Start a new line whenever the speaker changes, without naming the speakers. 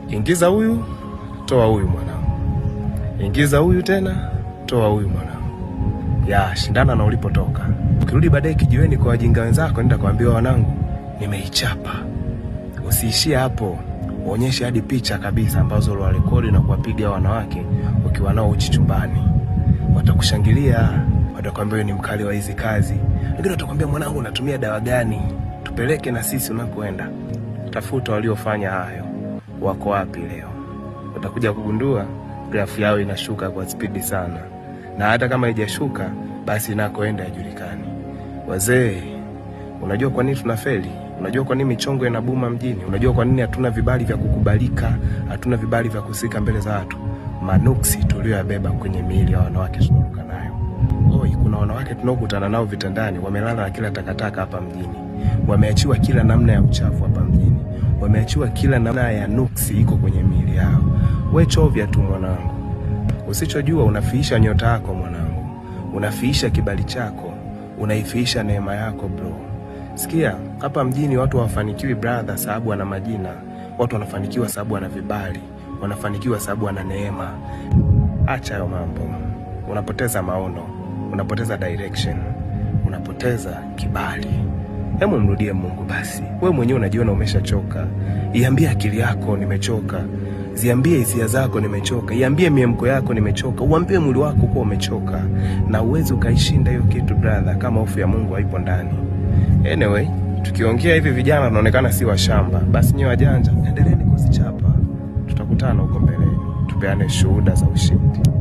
Ingiza huyu, toa huyu mwanangu, ingiza huyu tena, toa huyu mwanangu. Ya shindana na ulipotoka. Ukirudi baadaye kijiweni kwa wajinga wenzako, nenda kuambia wanangu, nimeichapa. Usiishie hapo, uonyeshe hadi picha kabisa ambazo uliwarekodi na kuwapiga wanawake ukiwa nao uchi chumbani. Watakushangilia, watakwambia wewe ni mkali wa hizi kazi. Wengine watakwambia mwanangu, unatumia dawa gani? Tupeleke na sisi unakoenda. Tafuta waliofanya hayo, wako wapi leo? Utakuja kugundua grafu yao inashuka kwa spidi sana, na hata kama haijashuka basi inakoenda haijulikani. Wazee, unajua kwa nini tunafeli? Unajua kwa nini michongo inabuma mjini? Unajua kwa nini hatuna vibali vya kukubalika? Hatuna vibali vya kusika mbele za watu? Manuksi tuliyoyabeba kwenye miili ya wanawake tunaruka nayo. Oi, kuna wanawake tunaokutana nao vitandani wamelala na kila takataka hapa mjini, wameachiwa kila namna ya uchafu hapa mjini, wameachiwa kila namna ya nuksi iko kwenye miili yao. We chovya tu mwanangu, usichojua unafiisha nyota yako mwanangu, unafiisha kibali chako, unaifiisha neema yako bro. Sikia, hapa mjini watu hawafanikiwi brother sababu wana majina. Watu wanafanikiwa sababu wana vibali, wanafanikiwa sababu wana neema. Acha hayo mambo, unapoteza maono, unapoteza direction, unapoteza kibali. Hebu mrudie Mungu basi. We mwenyewe unajiona umeshachoka. Iambie akili yako nimechoka, ziambie hisia zako nimechoka, iambie miemko yako nimechoka, uambie mwili wako kuwa umechoka, na uwezi ukaishinda hiyo kitu brother, kama hofu ya Mungu haipo ndani. Anyway, tukiongea hivi vijana tunaonekana si washamba. Basi nyiwe wajanja, endeleeni kuzichapa, tutakutana huko mbeleni, tupeane shuhuda za ushindi.